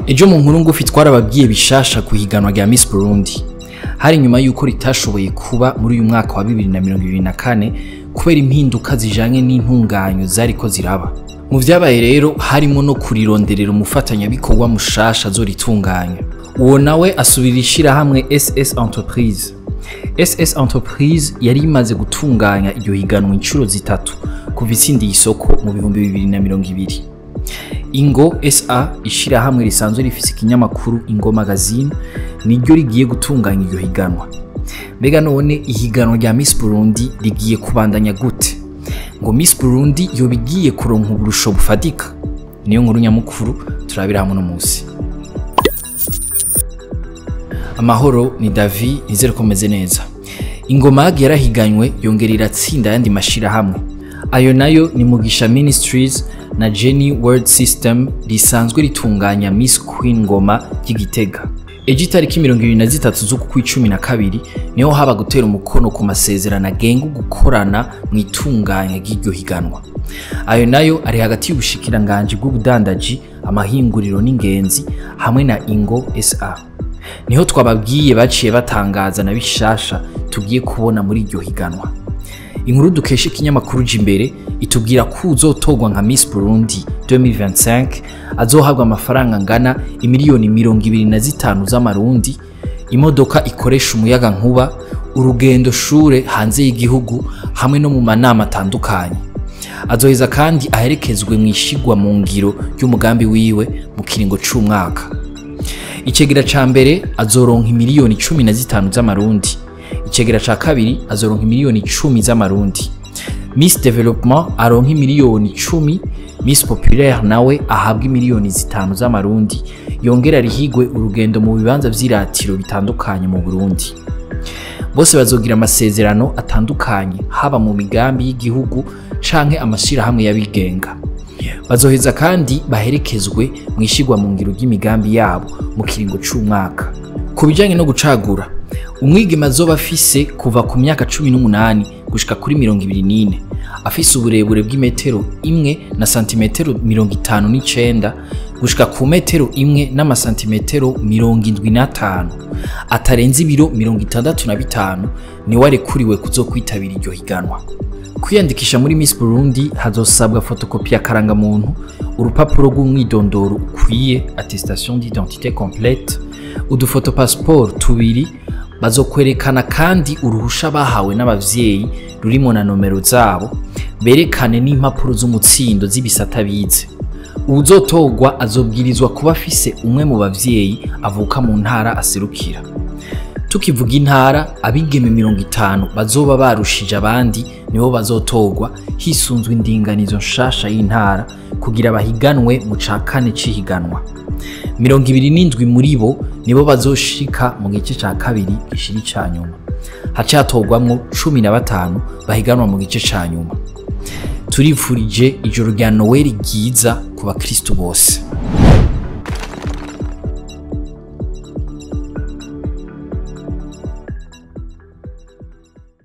Ejo mu nkuru ngufi twarababwiye bishasha kuhiganwa rya Miss Burundi. Hari nyuma yuko ritashoboye kuba muri uyu mwaka wa 2024 kubera impinduka zijanye n'intunganyo zariko ziraba. Mu vyabaye rero harimo no kurironderera umufatanyabikorwa mushasha azoritunganya. Uwo nawe asubira ishirahamwe SS Entreprise. SS Entreprise yari imaze gutunganya iryo higanwa inshuro zitatu kuva itsindiye isoko mu 2020. Ingo SA, ishirahamwe risanzwe rifise ikinyamakuru Ingo Magazine, niryo rigiye gutunganya iryo higanwa. Mbega none ihiganwa rya Miss Burundi rigiye kubandanya gute? Ngo Miss Burundi yoba igiye kuronka uburusho bufatika? Niyo nkuru nyamukuru turabira hamwe uno musi. Amahoro, ni Davi, nizere ko meze neza. Ingomag yarahiganywe yongera iratsinda ayandi mashirahamwe. Ayo nayo ni Mugisha Ministries na Jenny World System risanzwe ritunganya Miss Queen Ngoma ry'Igitega. Ejo itariki 23 z'uku kw'icumi na kabiri niho haba gutera umukono ku masezerano agenga gukorana mu itunganya ry'iryo higanwa. Ayo nayo ari hagati y'ubushikiranganji bw'ubudandaji, amahinguriro n'ingenzi hamwe na Ingo SA. Niho twababwiye baciye batangaza na bishasha tugiye kubona muri iryo higanwa. Inkuru dukesha ikinyamakuru Jimbere itubwira ko uzotorwa nka Miss Burundi 2025 azohabwa amafaranga angana imiliyoni 25 z'amarundi, imodoka ikoresha umuyaga nkuba, urugendo shure hanze y'igihugu hamwe no mu manama atandukanye. Azoheza kandi aherekezwe mu ishigwa mu ngiro ry'umugambi wiwe mu kiringo c'umwaka. Icegera ca mbere azoronka imiliyoni 15 z'amarundi. Icegera ca kabiri azoronka imiliyoni 10 z'amarundi. Miss Development aronka imiliyoni 10, Miss Populaire nawe ahabwa imiliyoni 5 z'amarundi, yongera arihigwe urugendo mu bibanza vy'iratiro bitandukanye mu Burundi. Bose bazogira amasezerano atandukanye haba mu migambi y'igihugu canke amashirahamwe y'abigenga. Bazoheza kandi baherekezwe mu ishigwa mu ngiro ry'imigambi yabo mu kiringo c'umwaka. Ku bijanye no gucagura, umwigeme azoba afise kuva ku myaka 18 gushika kuri 24, afise uburebure bw'imetero 1 na santimetero 59 gushika ku metero 1 n'amasantimetero 75, atarenze ibiro 65, niwe arekuriwe kuzokwitabira iryo higanwa. Kwiyandikisha muri Miss Burundi hazosabwa fotokopi ya karangamuntu, urupapuro rw'umwidondoro ukwiye, attestation d'identité complète, udufoto passport tubiri. Bazokwerekana kandi uruhusha bahawe n'abavyeyi rurimo na nomero zabo, berekane n'impapuro z'umutsindo z'ibisata bize. Uwuzotorwa azobwirizwa kuba afise umwe mu bavyeyi avuka mu ntara aserukira. Tukivuga intara, abigeme 50 bazoba barushije abandi nibo bazotorwa hisunzwe indinganizo nshasha y'intara kugira bahiganwe mu ca kane c'ihiganwa. 27 muri bo nibo bazoshika mu gice ca kabiri gishira ica nyuma. Haca hatorwamwo 15 bahiganwa mu gice ca nyuma. Turifurije ijoro rya Noel ryiza ku bakristo bose.